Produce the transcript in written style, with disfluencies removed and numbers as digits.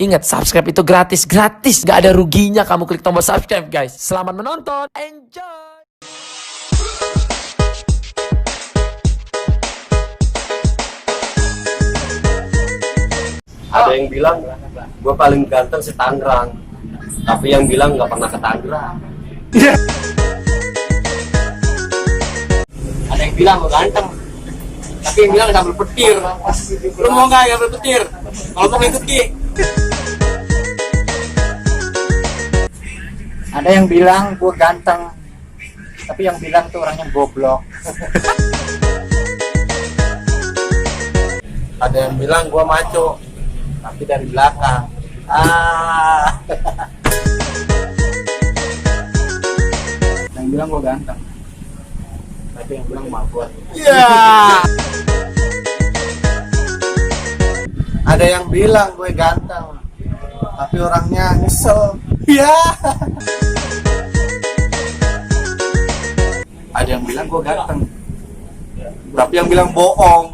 Ingat, subscribe itu gratis. Gratis, gak ada ruginya kamu klik tombol subscribe guys. Selamat menonton, enjoy. Ada yang bilang gue paling ganteng se Tangerang, tapi yang bilang nggak pernah ke Tangerang. Ada yang bilang gue ganteng, tapi yang bilang sambal petir. Lu mau nggak sambal petir? Kalau mau ikut Ki. Ada yang bilang gue ganteng, tapi yang bilang tuh orangnya goblok. Ada yang bilang gue maco, tapi dari belakang. Yang bilang gue ganteng, tapi yang bilang mabuk. Ada yang bilang gue ganteng, tapi orangnya nyesel. Ada yang bilang gue ganteng, Tapi yang bilang bohong.